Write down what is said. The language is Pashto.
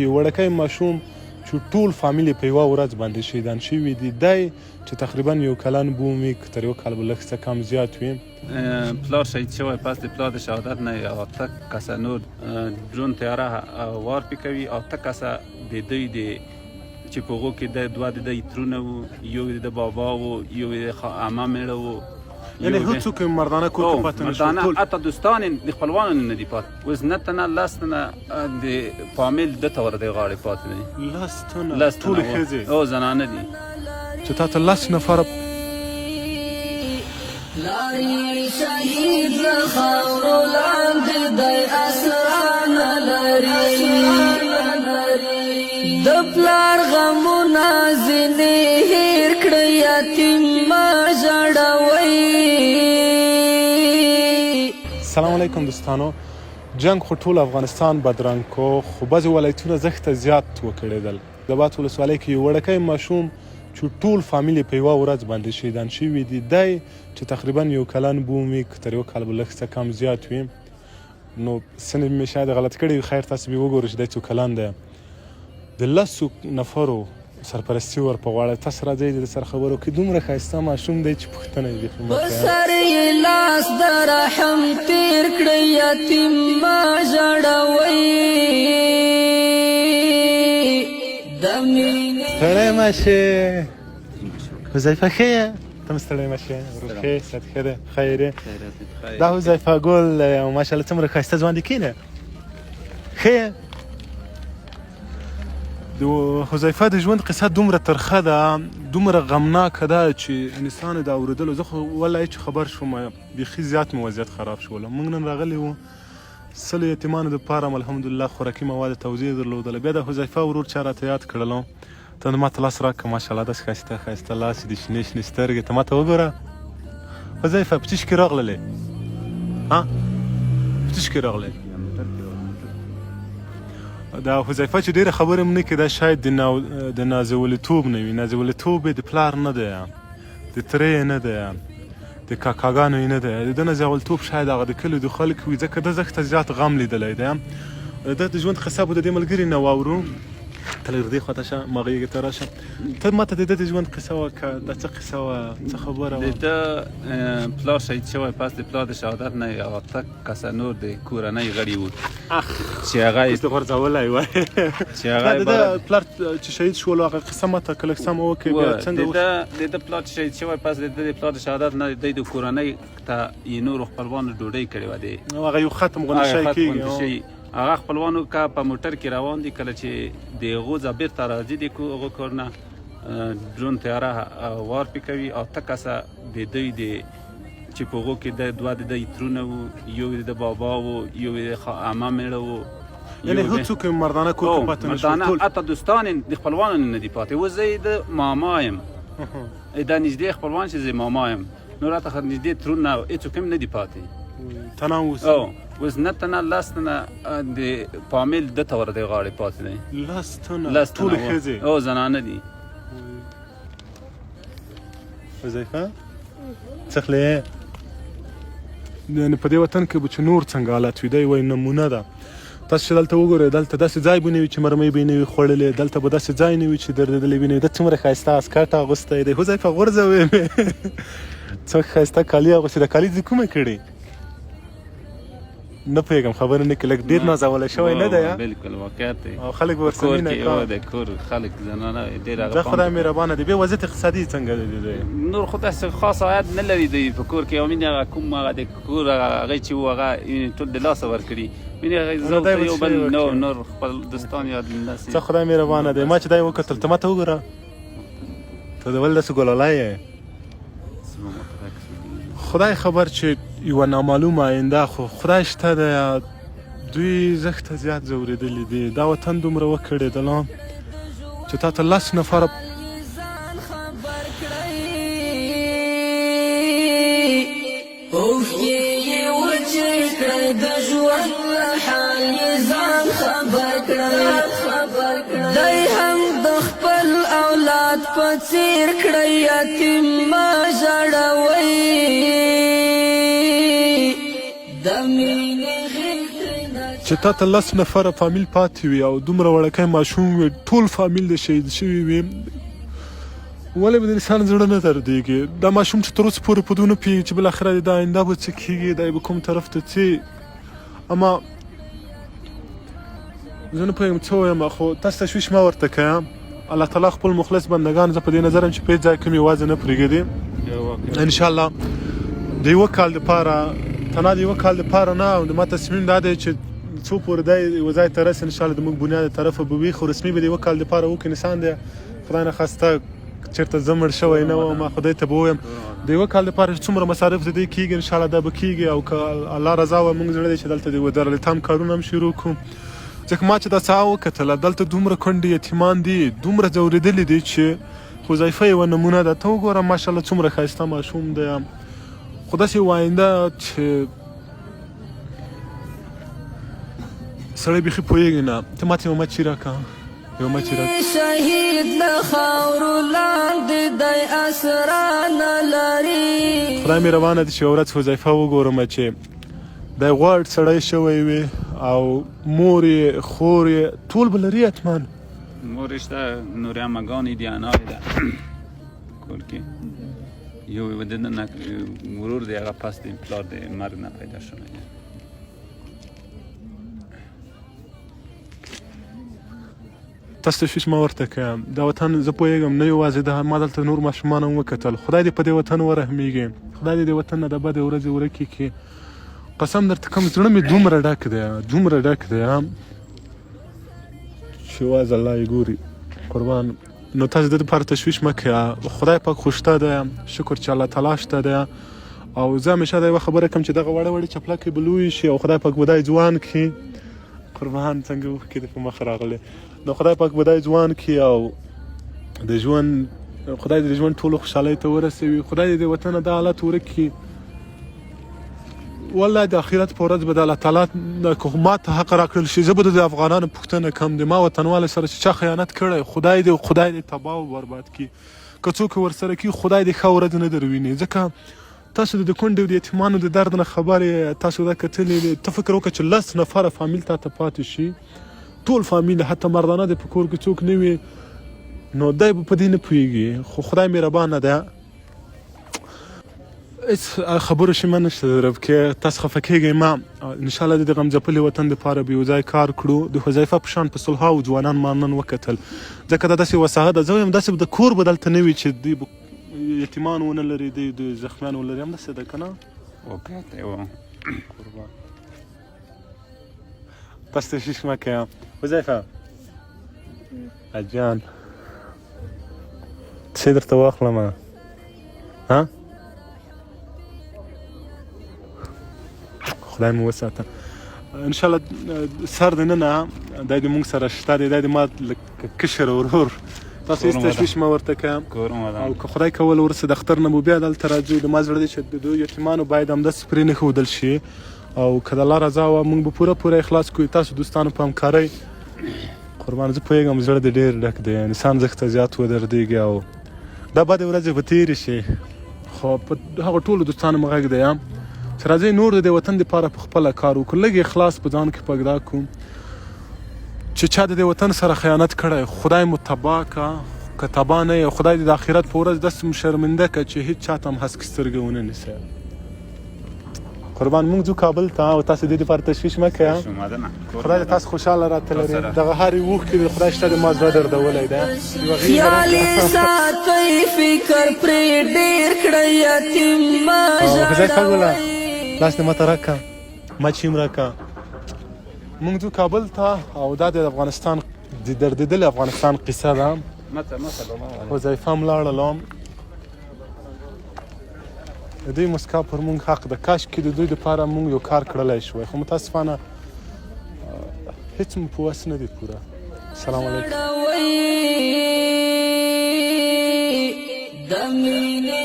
یو وړکی ماشوم چې ټول فامیل یې په یوه ورځ باندې شهیدان شوي دي، دی چې تقریبا یو کلن بوم وي، که تر یو کال به لږ څه کم زیات وي. پلار شهید شوی، پس د پلار د شهادت نه یې اته کسه نور ډرون طیاره وار پې کوي. اته کسه د دوی د چې په هغو کې د دوه د دوی ترونه وو، یو یې د بابا وو، یو یې عمه مېړه وو. یعنی هیڅوک یې مردانه کور کې پاتې نه شو؟ مردانه حتی دوستان یې د خپلوانو نه دي پاتې. اوس نه تنه لس تنه د فامیل ده ته ور د غاړې پاتې دي. لس تنه ټولې ښځې او زنانه دي. چې تا ته لس نفره پلار شهید له خاورو لاندې دی اسرا نه لري، د پلار غمونه ځینې هېر کړئ، یتیم مه ژړوئ. سلام علیکم دوستانو. جنگ خو ټول افغانستان بدرنګ کو، خو بعضې ولایتونه زښته زیات وکړېدل. د بات ولسوالۍ کې یو وړکی ماشوم چې ټول فامیل یې په یوه ورځ باندې شهیدان شوي دي، دی چې تقریبا یو کلن بوم وي، که تر یو کال به لږ څه کم زیات وي، نو سن مې شاید غلط کړی وي، خیر تاسو به وګورئ چې دی څو کلن دی. د لسو نفرو سرپرستي ور په غاړه. تاسو راځئ د سره خبرو کې. دومره ښایسته ماشوم دی چې پوښتنه یې بیخي مه په کوئ. سر یې لاس د رحم تېر کړئ، یتیم مه ژړوئ. د مینې ستړی مه شې حذیفه، ښه یې؟ ته هم ستړی مه شې ورور. ښه یې؟ صحت ښه دی؟ خیر یې؟ دا حذیفه ګل دی او ماشاءالله څومره ښایسته ځوان دی. کښېنه. ښه یې؟ د حذیفه د ژوند قصه دومره ترخه ده، دومره غمناکه ده چې انسان د اورېدلو، زه خو والله چې خبر شوم بیخي زیات مې وضعیت خراب شول. موږ نن راغلي وو 100 یتیمانو دپاره هم الحمدلله خوراکي مواد توزیع درلودله. بیا د حذیفه ورور چا راته یاد کړلو. ته نو ماته لاس راکړه. ماشاءالله داسې ښایسته ښایسته لاس دي، شنې شنې سترګې. ته ماته وګوره حذیفه، په څه شي کې راغللې؟ ها، په څه شي کې راغلې؟ دا حذیفه چې ډېره خبرې هم نه کوي، دا شاید د نازولیتوب نه وي. نازولیتوب یې د پلار نه دی، د تره یې نه دی، د کاکاګانو یې نه دی. د ده نازولیتوب شاید هغه د کلیو د خلکو وي، ځکه ده زښته زیات غم لیدلی دی. د ده د ژوند قصه به د دې ملګري نه واورو. ته لږ دې خواته شه، ما غېږې ته راشه. ته ماته د ده د ژوند قصه وکړه. دا څه قصه وه، څه خبره د وه؟ ده پلار شهید شوی، پس د پلار د شهادت نه یې اته کسه نور د کورنۍ غړي وو چې هغه یې اوس دې غورځولی وای. چې هغه د یې ده عبارت پلار چې شهید شول، هغه قصه ماته که لږ سمه وکړې بیا څنګه د وشو؟ ده د ده پلار چې شهید شوی، پس د ده د پلار د شهادت نه د دوی د کورنۍ ته یې نورو خپلوانو ډوډۍ کړې وه. د نو هغه یو ختم غوندې هغه شی ختم کېږي. غوندې شی. هغه خپلوانو که په موټر کې روان دي، کله چې د هغو ځا بېرته راځي د هغو کور نه ډرون طیاره وار پې کوي. اته کسه د دوی د چې په هغو کې د دوه د دوی ترونه وو، یو یې د بابا وو، یو یې عمه مېړه وو. یعنی هیڅوک یې مردانه کور کې پاتې نه شو؟ مردانه ټول حتی دوستان یې د خپلوانو نه دي پاتې. اوس زه یې د ماما یم، دا نږدې خپلوان چې زه ماما یم، نو راته نږدې ترونه هېڅوک هم نه دي پاتې. تنها اوس؟ اوس نه تنه لس تنه د فامیل ده ته ور د غاړې پاتې دی. لس تنه لس تنه ټولې ښځې او زنانه دي. حذیفه څه خلې؟ یعنې په دې وطن کې به چې نور څنګه حالت وي، دی وایي نمونه ده. تاسو چې دلته وګورئ، دلته داسې ځای به نه وي چې مرمۍ به یې نه وي خوړلې، دلته به داسې ځای نه وي چې دردېدلی به نه وي. ده څومره ښایسته اسکټ اغوستی دی. حذیفه غورځوې مې. څه ښایسته کالي اغوستي. دا کالي دې کومه کړي؟ نه پوهېږم، خبرې نه کوي. لږ ډېر نازولی شوی نه دی؟ بالکل واقعیت دی. او خلک به ورسره کور مینه کې کوي. د کور خلک زنانه ډېر هغه دا پام خدای کوي. مهربانه دی. بیا وضعیت اقتصادي څنګه دی د دوی؟ نور خو داسې خاص عاید نه لري دوی په کور کې. او مینې هغه کوم هغه د کور هغه چې وو، هغه ټول د لاسه ورکړي. مینې هغه نو زه دی به یو څه بل نو وکړي؟ نور خپل دوستان یا داسې. څه خدای مهربانه دی. ما چې دی وکتل، ته ماته وګوره، ته د ول داسې ګلالی یې. خدای خبر چې یوه نامعلومه آینده، خو خدای شته دی. دوی زښته زیات ځورېدلي دي. دا وطن دومره وکړېدلو چې تا ته لس نفره ځان خبر کړئ، اوښکې یې وچې کړئ، د ژوند له حال یې ځان خبر کړئ. دی هم د خپل اولاد په څېر کړئ، یتیم مه ژړوئ. د مینې غېږ ترېنه چې تا ته لس نفره فامیل پاتې وي او دومره وړکی ماشوم وي، ټول فامیل دې شهید شوي وي، ولې به د انسان زړه نه دردېږي؟ دا ماشوم چې تر اوسه پورې په دونه پوهېږي چې بالاخره دا آینده به څه کېږي، دا به کوم طرف ته ځي. اما زه نه پوهېږم څه ووایم، خو تاسو تشویش مه ورته کوه. الله تعالی خپل مخلص بندګان زه په دې نظر یم چې په هېڅ ځای کې مې یوازې نه پرېږدي. ان شاء الله د یوه کال دپاره، تنها د یوه کال دپاره نه، د ما تصمیم دا دی چې څو پورې دی یوه ځای ته رسي، ان شاء الله د موږ بنیاد طرفه به وي، خو رسمي به د یوه کال دپاره وکړي. انسان دی، خدای نه خواسته چېرته زه مړ شوی نه وم، خدای ته به ووایم د یوه کال دپاره چې څومره مصارف د دې کېږي ان شاء الله دا به کېږي. او که الله رضا وه، موږ زړه دی چې دلته د یوه دارالایتام کارونه هم شروع کړو، ځکه ما چې دا ساحه وکتله دلته دومره کونډې یتیمان دي، دومره ځورېدلي دي چې حذیفه یوه نمونه ده. ته وګوره ماشاءالله څومره ښایسته ماشوم دی، خو داسې یوه آینده چې سړی بیخي پوهېږي نه. ته ماته یوه مچي راکړه، یوه مچي راکړه. شهید له خاورو لاندې دی اسرا نه لري. خدای مهربانه دی چې یوه ورځ حذیفه وګورم چې دی غوړ سړی شوی وي او مور یې خور یې ټول به لري. حتما مور یې شته، نورې عمهګانې دي، انا یې ده کور کې، یو یې د نه ورور دی، هغه پس د پلار د مرګ نه پیدا شوی دی. تاسو تشویش مه ورته کوه. دا وطن زه پوهېږم نه یوازې دا، ما دلته نور ماشومان هم وکتل. خدای دې په دې وطن ورحمېږي، خدای دې د وطن نه د بدې ورځې ورکې کړي. قسم درته کوم زړه مې دومره ډک دی، دومره ډک دی چې یوازې الله یې ګوري. قربان، نو تاسو د دې لپاره تشویش مه کوه. خدای پاک خو شته دی، شکر چې الله تعالی شته دی. او زه همیشه دا یوه خبره کوم چې دغه وړه وړې چپلکې به لویې شي او خدای پاک به دی ځوان کړي. قربان، څنګه اوښکې دې په مخ راغلې. نو خدای پاک به دی ځوان کړي او د ژوند خدای دې د ژوند ټولو خوشحالۍ ته ورسوي. خدای دې د وطن دا حالت ورک کړي. والله د اخرت په ورځ به د الله تعالی که ما ته حق راکړل شي، زه به د افغانانو پوښتنه کوم، د ما وطنوالو سره چې چا خیانت کړی، خدای دې تباه او برباد کړي. که څوک ورسره کړي، خدای دې ښه ورځ نه درویني. ځکه تاسو د کونډې او د یتیمانو د درد نه خبر یې، تاسو دا کتلې دي. ته فکر وکړه چې لس نفره فامیل تا ته پاتې شي، ټول فامیل، حتی مردانه دې په کور کې څوک نه وي، نو دی به په دې نه پوهېږي. خو خدای مهربانه ده. هیڅ خبرو شي مه نشته درب کې، تاسو خفه کېږئ مه. ان شاء الله د غم ځپلي وطن دپاره به یو ځای کار کړو. د حذیفه په شان په سلهاو ځوانان ما نن وکتل، ځکه دا داسې یوه ساحه ده، زه وایم داسې د کور به دلته نه وي چې دوی به یتیمان ونه لري، دوی د زخمیان ولري. همداسې ده که نه؟ واقعیت دی. قربان، تاسو تشویش مه کوه. حذیفه اجان، څه درته واخلم؟ ها، خدای مو وساته. ان شاء الله سر د ننه دی د مونږ سره شته دی، دی د ما لکه کشر ورور. تاسو هیڅ تشویش مه ورته کوه. او که خدای کول ورسه د اختر نه مو بیا دلته راځو. د ما زړه دی چې د دوی یتیمانو باید همداسې پرې نه ښودل شي، او که د الله رضا وه مونږ به پوره پوره اخلاص کوو تاسو دوستانو په همکارۍ. قربان، زه پوهېږم زړه دې ډېر ډک دی، انسان زښته زیات ودردېږي او دا بدې ورځې به تېرې شي. خو په هغو ټولو دوستانو مې غږ دی چې راځئ نور د دې وطن دپاره په خپله کار وکړو، لږ اخلاص په ځان کې پیدا کړو. چې چا د دې وطن سره خیانت کړی، خدای مو تباه که، که تباه نه یې، خدای دې د آخرت په ورځ داسې مو شرمنده که چې هیڅ چا ته هم هسکې سترګې ونه نیسي. قربان، مونږ ځو کابل ته او تاسو دې لپاره تشویش مه کوئ. خدای دې تاسو خوشحاله راته لري. دغه هرې اوښکې دې خدای شته د ما زړه دردولی دی. خیال ساتئ، فکر پرې ډېر کړئ، یتیم مه ژړوئ. لاس دې ماته راکړه، مچ هم راکړه. مونږ ځو کابل ته او دا د افغانستان د دردېدلي افغانستان قصه ده. حذیفه هم لاړلم. د دوی مسکا پر مونږ حق ده. کاش کې د دوی دپاره مونږ یو کار کړلی شوی، خو متاسفانه هیڅ مو په وس نه دی پوره. السلام علیکم. د مینې